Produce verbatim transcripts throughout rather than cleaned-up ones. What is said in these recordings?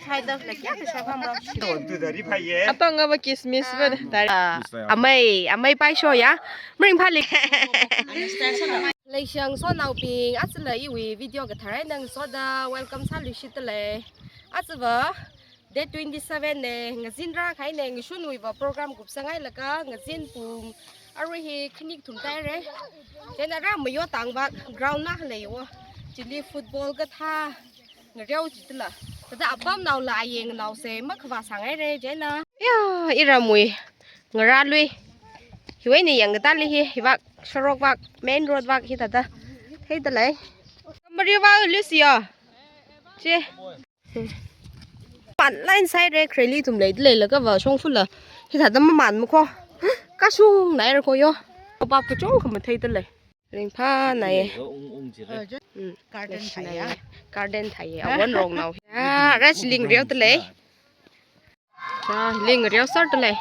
Haida la kya ka shakam ra. Atong ava kismis va tare. Ah, amei, amei paisho ya. Mring phali. Leishang sonaobing, aja la iwui video kathar eina ngasoda welcome sāluishit lei. Aja va date twenty-seven ne, ngazin rākahai ne, ngashunwui va program kupsangailaga, ngazin pung, arui hi khani kathum tāhaire. Chieina rā mayo tang va ground na leiwo. Chili football kathā, ngareo chitila. Kathā apamnaola ayengnaose makhavā sāngaire chieina. Ya, iramwui ngarālui. Hiwui eina yangkatali hi, hivak, sorok vak, main road vak hithāda. Theida lei. Kamari va lusi yo. Che. Pan line side re, khreli thum leida leilaga va shongfula. Hithāda maman mako. Kashung naira ko yo. Papa kachungkha matheida lei. Ringphānai. Ung, ung, jire. Mm. Garden thai ya. Garden thai ya. Awan rongnao. Ya, rachling reo ta lei. Ya, ling reo sar ta lei.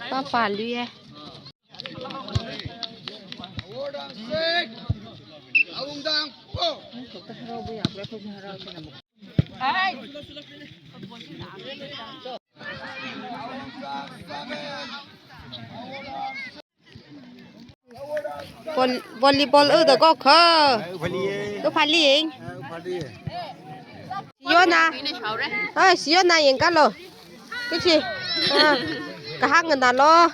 Papa lui ye. Vol-, volleyball u da ko kha. U phali ye. U phali yeng. U phali ye. Siona. Ah, Siona yeng kalo. Kichi. Ah, kahang na lo.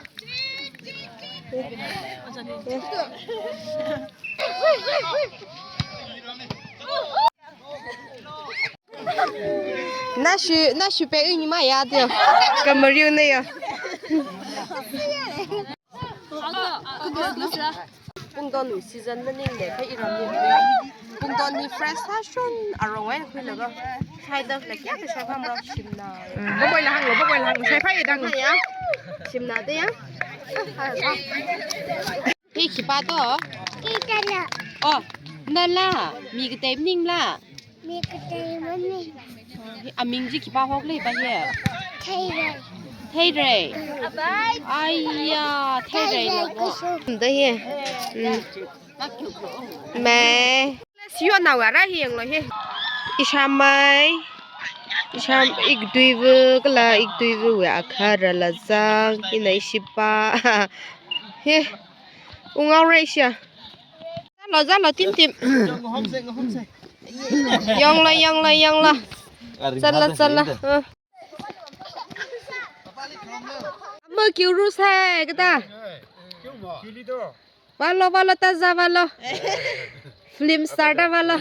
Nashu, nashu pe uni ma ya dio. Kamariu ne ya. Pungdon season na ning le, kha iram ni. Pungdon ni fresh sāshun, arong ai khuilaga. Shaida la kya ka shakam ra shimna. Mm, baboi la hanglo, baboi la hanglo. Shai phai dang. Ya. Shimna de ya. Hi khipā to? Hi tala. Oh, nala, mi katei maningla? Mi katei maning. Aming chi khipā hokle pa hi? Theirei. Theirei. Aiya, Theirei la ko. Kusum. Da hi. Mm. Me. Siona wara hi yanglo hi. Ishamai. Isham ikduivu kala ikduivu we akhara la zang. Ina ishipa. Hi. Ungao Reisha. Zalo, zalo, tim, tim. Yonglo, yonglo, yonglo. Zalo, zalo. Uh. Ama kiu ru sai, kata. Valo, valo, taza, valo. Film star ta valo.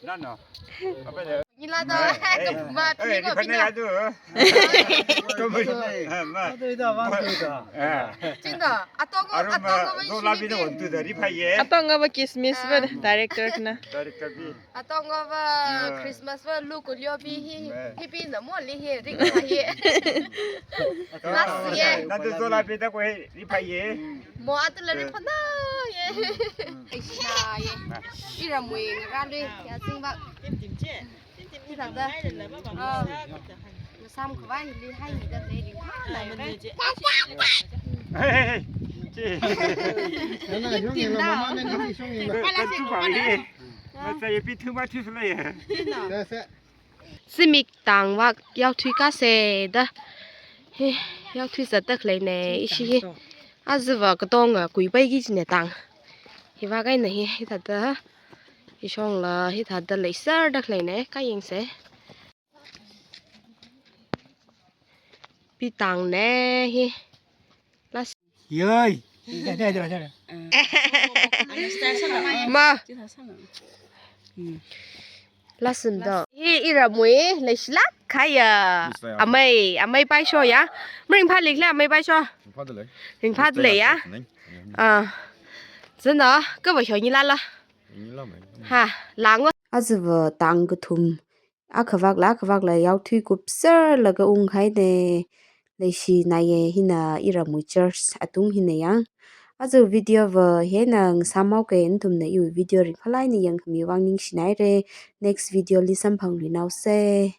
Nano. Nila to, eh, eh, ma, eh, pini ko, pini. Adu. Ko mo, eh, ma. Adu ida, wan adu ida. Eh. Chinda, atong ko, arum, atong ko, eh, zo labi na one two three five ye. Atong ko ba kismis ba, ah, director na. Director bi. Atong ko ba, ah, Christmas ba, lu ko lio bi hi, eh, hi bi na mo li hi, ring na hi. Atong, last year. Na tu zo labi ta ko hi, ri phai ye. Mo atu la ri phana ye. Mm. Aisha ye. Iramwui ngarālui, ya zing ba. Hi thāda. Ah. Sam khavai li hai mi da te li. Hey, hey, hey. Chi. Nana, yong yela, mama, nana, yong yela. Kan tu ba ni. Masa ye pi thu ma thu sula ye. Sa, sa. Zimik tang vak yaothui kāse da. He, yaothui zatda khalei ne, ishi hi. Aja va katonga kuipai ki chine tang. Hi vak eina hi, hithāda. Ishongla, hithāda leisarda khalei ne, ka yangse. Pi tang ne, hi. Last. Yoi. Ma. Last sim do. Hi iramwui, leishilak kaya. Amei, amei paisho ya. Mring phalik le amei paisho. Ringphāda lei. Ringphāda lei ya. Ah. Zana, ka va shoni lala. Ha, lang. Aja va tang kathum. Akhavak la, akhavak la yaothui kupser laga ungkahai ne, leishina ye hina iramwui church atung hina yang. Aja video va hina ngasam haoke, nathumna iwui video ringphālāk eina yangkhami vang ningshina haire. Next video li samphangluinaose.